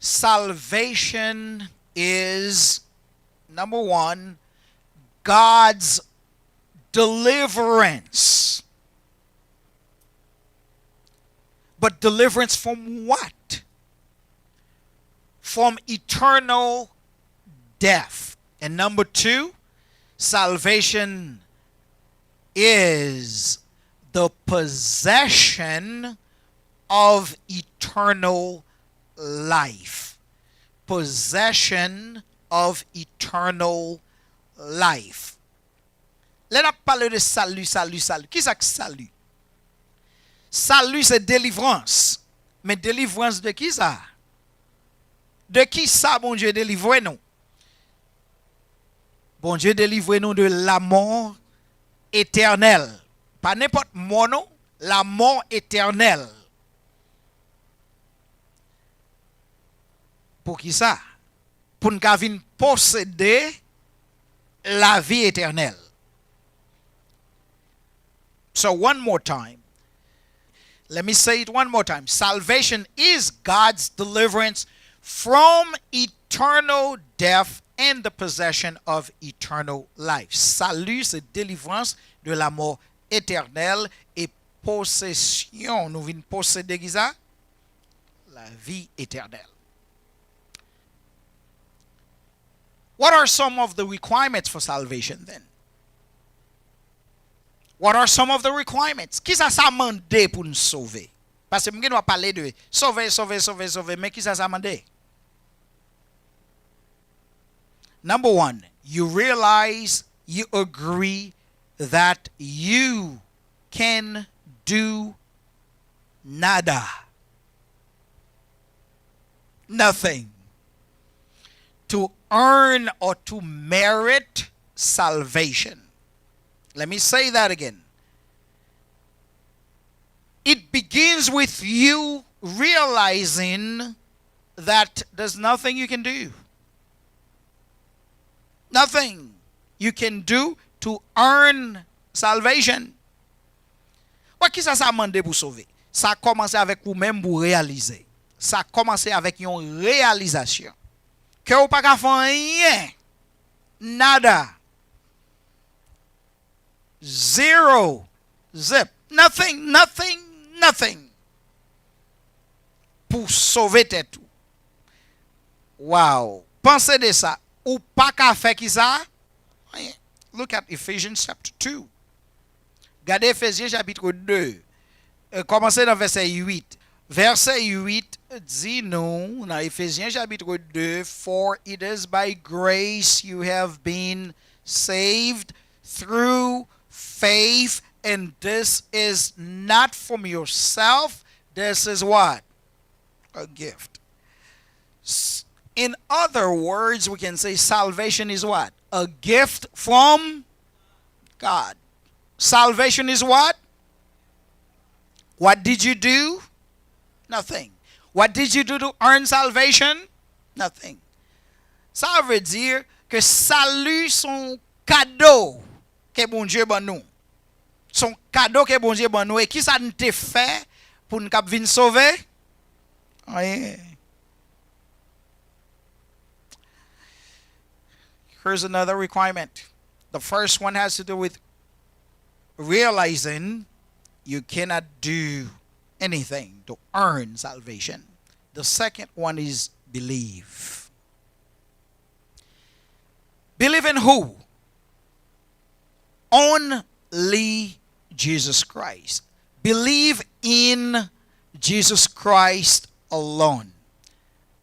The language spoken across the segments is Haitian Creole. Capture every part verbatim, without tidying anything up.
Salvation is, number one, God's deliverance. But deliverance from what? From eternal death. And number two, salvation is the possession of eternal life. Possession of eternal life. Lè n ap pale de sali, sali, sali, kisa k sali? Sali se delivrans. Men delivrans de kisa? De kisa Bondye delivre nou? Bondye delivre nou de lamò etènèl. Pa nenpòt mò non, lamò etènèl. Poukisa? Pou n ka vin posede lavi etènèl. So, one more time. Let me say it one more time. Salvation is God's deliverance from eternal death and the possession of eternal life. Sali se delivrans de lamò etènèl e posesyon. Nou vin posede kisa? Lavi etènèl. What are some of the requirements for salvation then? What are some of the requirements? Kisa sa mande pou n sove? Paske m gen dwa pale de sove, sove, sove, sove, men kisa sa mande? Number one, you realize, you agree that you can do nada. Nothing to earn or to merit salvation. Let me say that again. It begins with you realizing that there's nothing you can do. Nothing you can do to earn salvation. Bon, kisa sa mande pou sove? Sa kòmanse avèk ou menm pou w reyalize. Sa kòmanse avèk yon reyalizasyon ke ou pa ka fè anyen, nada, zero, zip, nothing, nothing, nothing, pou sove tèt ou. Wow! Panse de sa. Ou pa ka fè kisa? Anyen. Look at Ephesians chapter two. Gade Efezyen chapit de. E, kòmanse nan vèsè uit. Vèsè uit di nou nan Efezyen chapit de, "For it is by grace you have been saved through faith, and this is not from yourself." This is what? A gift. S-, in other words, we can say salvation is what? A gift from God. Salvation is what? What did you do? Nothing. What did you do to earn salvation? Nothing. Sa vle di ke sali se yon kado ke Bondye ban nou. Se yon kado ke Bondye ban nou. E kisa n te fè pou n kab vin sove? Anyen. Here's another requirement. The first one has to do with realizing you cannot do anything to earn salvation. The second one is believe. Believe in who? Only Jesus Christ. Believe in Jesus Christ alone.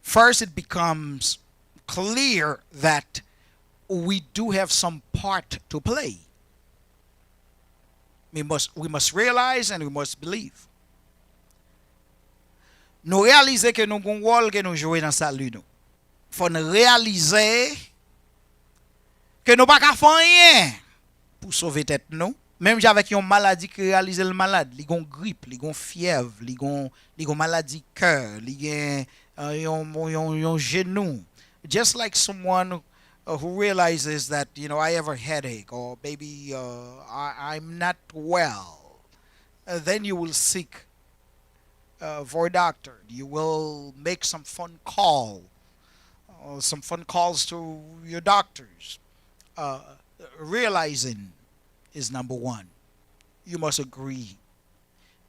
First, it becomes clear that we do have some part to play. We must, we must realize and we must believe. Nou reyalize ke nou gon wòl ke nou jwe nan sali nou. Fò n reyalize ke nou pa ka fè anyen pou sove tèt nou. Menm jan avèk yon maladi ki reyalize l malad, li gon grip, li gon fyèv, li gon, li gon maladi kè, li gen, euh, yon, yon, yon jenou. Just like someone, uh, who realizes that, you know, "I have a headache," or maybe, uh, "I, I'm not well." Uh, then you will seek, uh, for a doctor. You will make some phone call, uh, some phone calls to your doctors, uh, realizing is number one. You must agree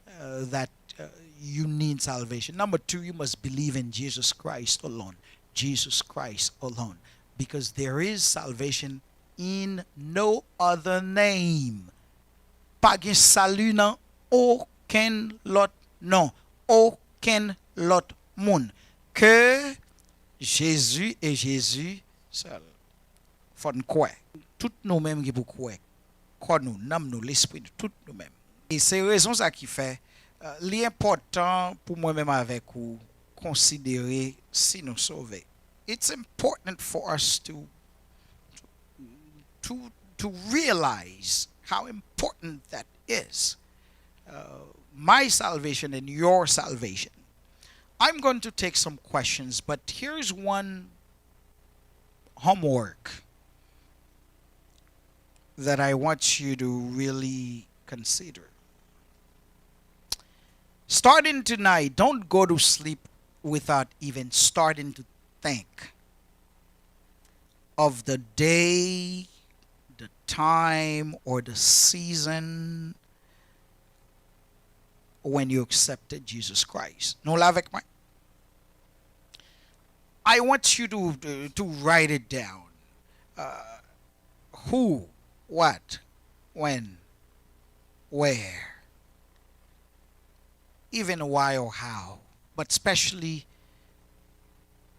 uh, that uh, you need salvation. Number two, you must believe in Jesus Christ alone. Jesus Christ alone. Because there is salvation in no other name. Pa gen sali nan okenn lòt non, okenn lòt moun ke Jezi e Jezi sèl. Fò n kwè. Tout nou menm gen pou kwè. Kò nou, nanm nou, lespri nou, tout nou menm. E se rezon sa ki fè uh, li enpòtan pou mwen menm avèk ou konsidere si nou sove. It's important for us to to to realize how important that is. Uh, my salvation and your salvation. I'm going to take some questions, but here's one homework that I want you to really consider. Starting tonight, don't go to sleep without even starting to think of the day, the time, or the season when you accepted Jesus Christ. Nou la avèk mwen? I want you to, to, to write it down. Uh, who, what, when, where, even why or how. But especially,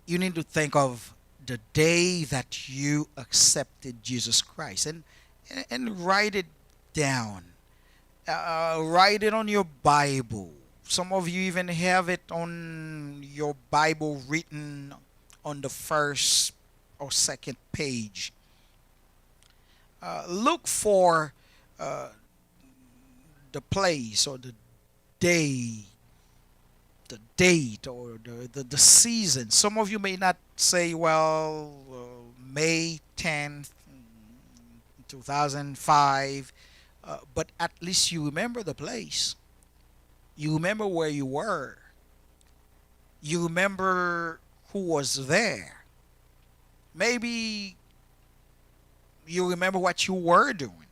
you need to think of the day that you accepted Jesus Christ and, and, and write it down. Uh, write it on your Bible. Some of you even have it on your Bible written on the first or second page. Uh, look for uh, the place or the day, the date or the, the, the season. Some of you may not say, well, uh, May tenth, two thousand five, uh, but at least you remember the place. You remember where you were. You remember who was there. Maybe you remember what you were doing.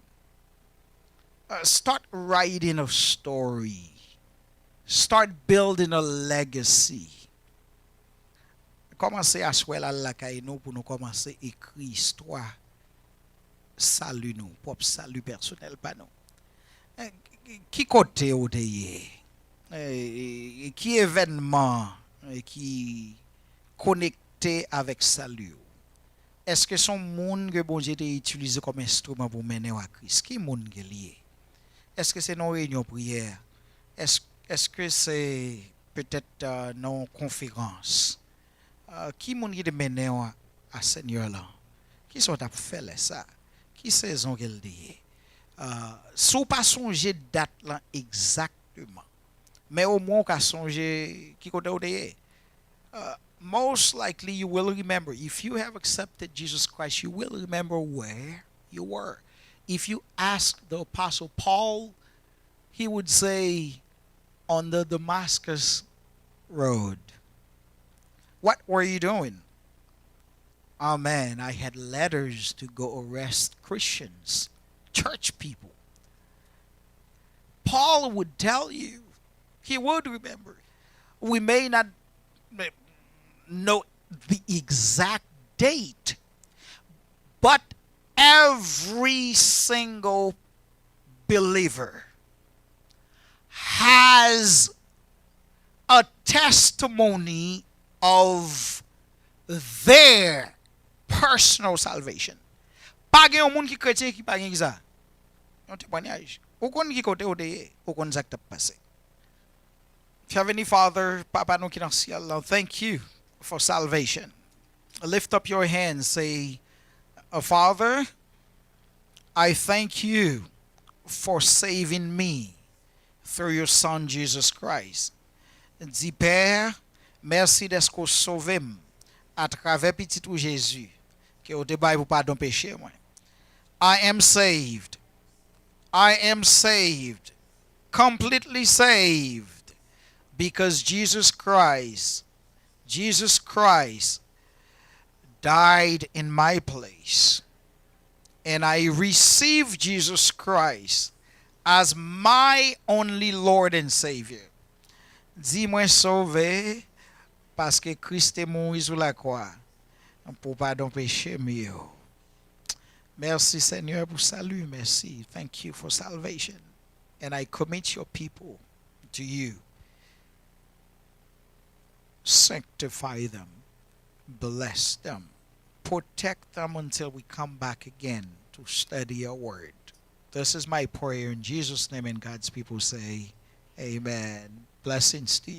Uh, start writing a story. Start building a legacy. Kòmanse aswè la al lakay nou pou nou kòmanse ekri istwa sali nou, pwòp sali pèsonèl pa nou. Eh, ki kote ou te ye? Eh, ki evènman eh, ki konekte avèk sali w? Èske se yon moun ke Bondye te itilize kòm enstriman pou mennen w a Kris? Ki moun ke l ye? Èske se nan yon reyinyon priyè? Èske, èske se petèt uh, nan yon konferans? Uh, ki moun ki te mennen w a, a Senyè lan? Kisa w t ap fè lè sa? Ki sezon ke l te ye? Uh, si w pa sonje dat lan egzakteman, men omwen w ka sonje ki kote w te ye. Uh, most likely you will remember. If you have accepted Jesus Christ, you will remember where you were. If you ask the Apostle Paul, he would say, on the Damascus Road, what were you doing? Oh man, I had letters to go arrest Christians, church people. Paul would tell you, he would remember. We may not know the exact date, but every single believer has a testimony of their personal salvation. Pa gen yon moun ki kretyen ki pa gen ki sa? Yon temwanyaj. Ou konn ki kote ou te ye, ou konn sa k t ap pase. Heavenly Father, Papa nou ki nan syèl la, thank you for salvation. Lift up your hand, say, "Uh, Father, I thank you for saving me through your Son Jesus Christ." Di, Pè, mèsi dèske w sove m atravè Pitit ou Jezi, ke w te bay pou padon peche mwen. I am saved. I am saved. Completely saved. Because Jesus Christ, Jesus Christ died in my place. And I receive Jesus Christ as my only Lord and Savior. Di mwen sove paske Kris te mouri sou lakwa pou padon peche m yo. Mèsi Senyè pou sali, mèsi. Thank you for salvation. And I commit your people to you. Sanctify them, bless them, protect them until we come back again to study your word. This is my prayer in Jesus' name, and God's people say, Amen. Blessings to you.